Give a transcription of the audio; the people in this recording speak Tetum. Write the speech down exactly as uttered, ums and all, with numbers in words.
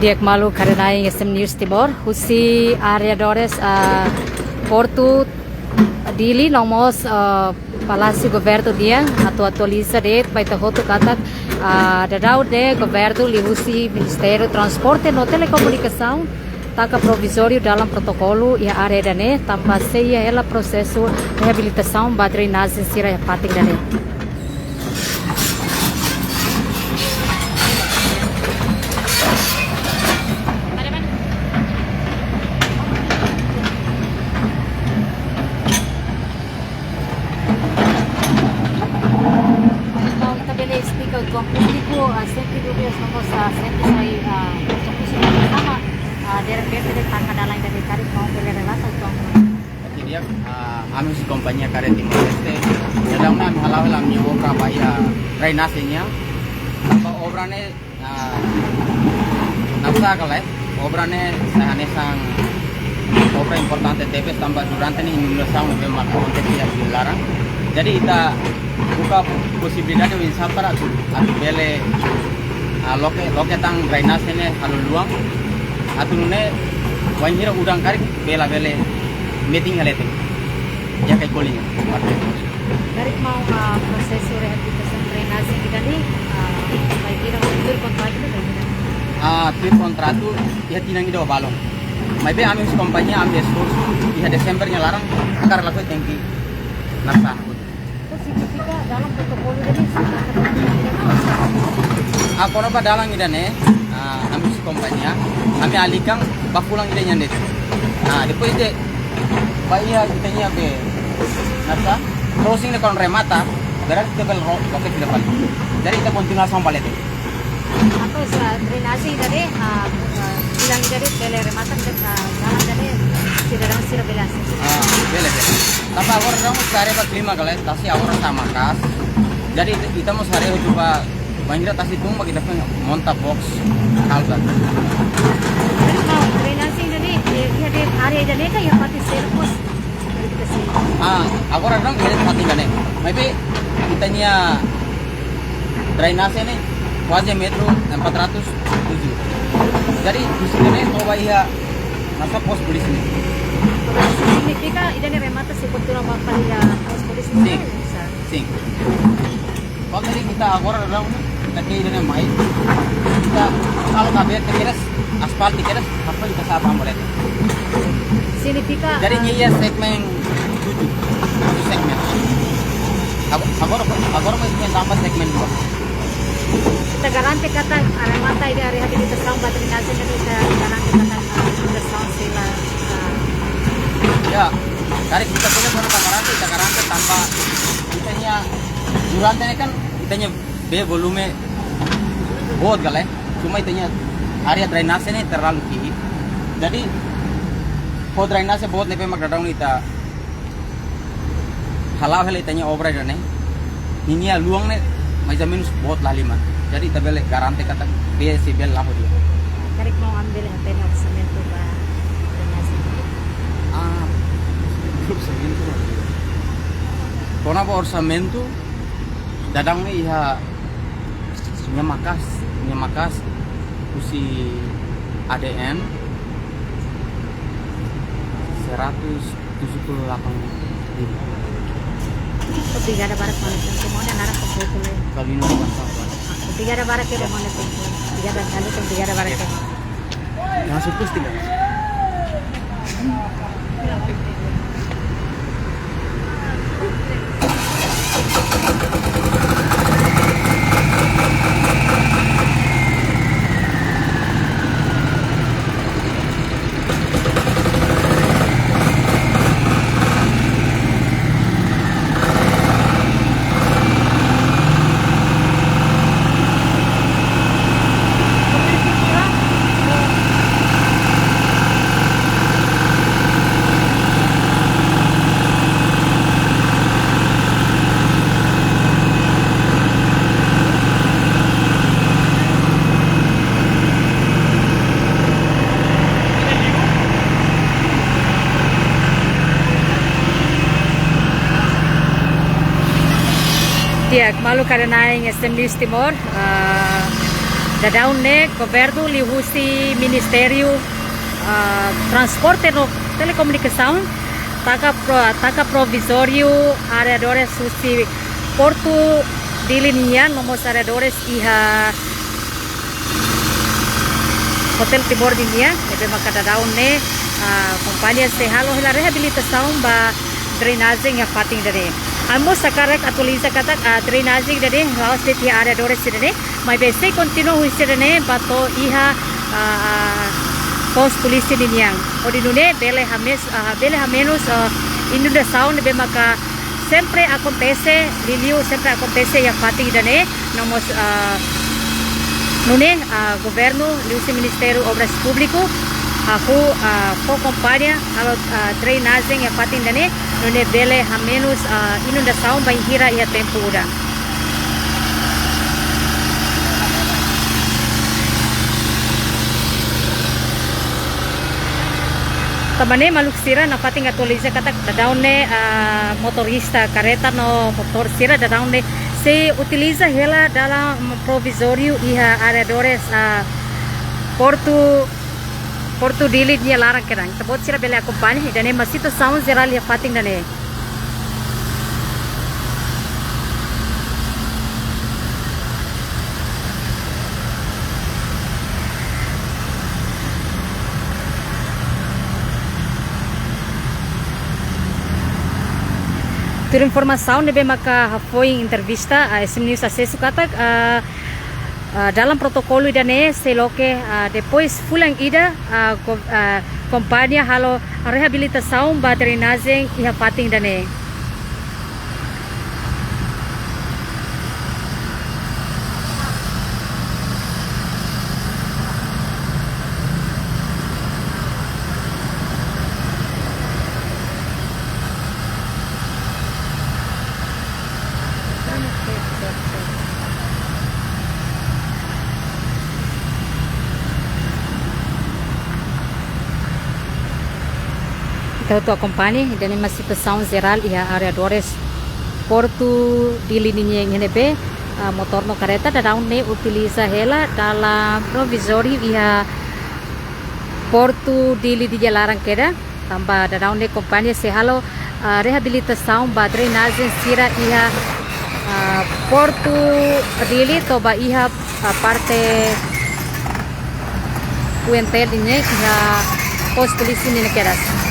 Di'ak maluk kadenaing S M News Timor, husi arredores, ah, Portu Dili no mós, ah, Palásiu Governu nian, atu atualiza de'it ba ita hotu katak, ah, daudaun ne'e governu liuhusi Ministériu Transporte no Telekomunikasaun taka provizóriu dalan protokolu iha área ida-ne'e, tanba sei iha hela prosesu reabilitasaun ba drenajen sira iha fatin ida-ne'e. Entaun, ita bele esplika uitoan públiku, ah, sente dúvidas no mós, ah, sente sai, ah, konfuzaun sama, ah, derrepente de'it taka dalan ida-ne'e, karik maun bele relata uitoan. Oke, di'ak, ah, ami husi kompañia Karya Timor Leste, daudaun ne'e ami hala'o hela ami-nia obra ba iha drainase nian. Tanba obra ne'e, ah, nasa kala, eh, obra ne'e sai hanesan obra importante tebes tanba durante ne'e inundasaun ne'ebé mak akontese iha Dili laran. Jadi ita buka posibilidade oinsá para atu, atu bele, ah, loke, loke tan drainase ne'e halo luan. Atu nune'e wainhira udan karik bele, bele metin iha leten. Iha Kaikoli nian. Karik maun, ah, prosesu reabilitasaun drainase ida-ne'e, ah, bainhira tuir kontratu bainhira? Ah, tuir kontratu iha tinan ida ho balun. Maibé ami husi kompañia ami esforsu iha Desember nia laran hakarak lakohi tenke nasa. Entaun signifika dalan protokolu ida-ne'e? Ah, kona-ba dalan ida-ne'e, ah, ami husi kompañia, ami alihkan ba fulan ida nian de'it. Ah, depois de, ba iha ita-nia be, nasa, crossing ne'e kuandu remata, berarti ita bele ro-, loke fila fali. Jadi ita kontinua sama ba leten. Entaun, ah, drainase ida-ne'e, ah, ah, fulan ida-ne'e bele remata, ah, dalan ida-ne'e sidadaun sira bele asesu. Ah, bele, bele. Tanba agora daudaun mós haree ba klima kala, tasi agora tama maka'as. Jadi ita, ita mós haree hotu ba, bainhira tasi tun mak ita foin monta box kalsa. Jadi maun, drainase ida-ne'e, eh, iha de'it área ida-ne'e ka iha fatin seluk mós? Ah, agora daudaun iha fatin ida-ne'e. Maibé ita-nia drainase ne'e kuaze metru empat ratus tujuh. Jadi husi ne'e to'o ba iha nasa pos polisi ne'e. Signifika ida-ne'e remata sei kontinua ba fali iha pos polisi ne'e? Sin. Sin. Kalau tadi kita agora daudaun, kita ke ida-ne'e mai. Kita kalau kabel te kedas, aspal te kedas, apa kita sapa amor itu? Signifika, jadi ah, nia iha segmen tujuh. Tujuh segmen. Agora, agora, agora mós nia tambah segmen dua. Ita garante katak remata ida reabilitasaun ba drainase ne'e, ita garante katak, ah, inundasaun sei la, ah. Ya, karik ita punya kona garante, ita garante tanba ita-nia durante ne'e kan ita-nia be volume boot kala, eh. Cuma ita-nia área drainase ne'e terlalu ki'ik. Jadi, ho drainase boot ne'ebé mak daudaun ita hala'o hela ita-nia obra ida-ne'e. Ninia luan ne'e mais ou menus boot la lima. Jadi ita bele garante katak be sei bele la'o di'ak. Karik maun bele hatene orsamentu ba drainase? Ah, orsamentu. Kona-ba orsamentu, daudaun ne'e iha nia maka'as, nia maka'as husi A D M seratus tujuh puluh delapan ribu. Obrigada barak maun, maun nia naran kompletu ne'e? Kalino Avansa. Obrigada barak maun, obrigada, obrigada barak maun. Langsung posting, kan? Di'ak, maluk kadenaing S M News Timor, ah, Daudaun ne'e governu liuhusi Ministériu, ah, Transporte no Telekomunikasaun taka pro-, taka provizóriu arredores husi Portu Dili nian, no mós arredores iha Hotel Timor nian, ne'ebé maka daudaun ne'e, ah, kompañia sei halo hela reabilitasaun ba drenajen iha fatin ida-ne'e. Ami mós hakarak atualiza katak, ah, drenajen ida-ne'e la'ós de'it iha arredores ida-ne'e, maibé sei kontinua husi ida-ne'e ba to'o iha, ah, pos polísia ninian. Hodi nune'e bele hames-, ah, bele hamenus, ah, inundasaun ne'ebé maka sempre akontese, liuliu sempre akontese iha fatin ida-ne'e, no mós, ah, nune'e, ah, governu liuhusi Ministériu Obras Públiku, ah, hahú, ah, fó kompañia halo, ah, drenajen iha fatin ida-ne'e, nune'e bele hamenus, ah, inundasaun bainhira iha tempu udan. Tanba ne'e maluk sira, nafatin atualiza katak daudaun ne'e, ah, motorista kareta no motór sira daudaun ne'e sei utiliza hela dalan provizóriu iha arredores, ah, Portu, Portu Dili nia laran kedan. Ita-boot sira bele akompaña, ida-ne'e mak situasaun jerál iha fatin ida-ne'e. Tuir informasaun ne'ebé maka hafoin entrevista, ah, S M News Asesu katak, ah, ah, dalam protokolu ida-ne'e sei loke, ah, depois fulan ida, ah, ko-, ah, kompañia halo reabilitasaun ba drenajen iha fatin ida-ne'e. Ita hotu akompaña, ida-ne'e mak situasaun jerál iha arredores Portu Dili nian, iha ne'ebé, ah, motór no kareta daudaun ne'e utiliza hela dalan provizóriu iha Portu Dili nia laran kedan. Tanba daudaun ne'e kompañia sei halo, ah, reabilitasaun ba drenajen sira iha, ah, Portu Dili to'o ba iha, ah, parte U N T L nian, iha pos polísia nian kedas.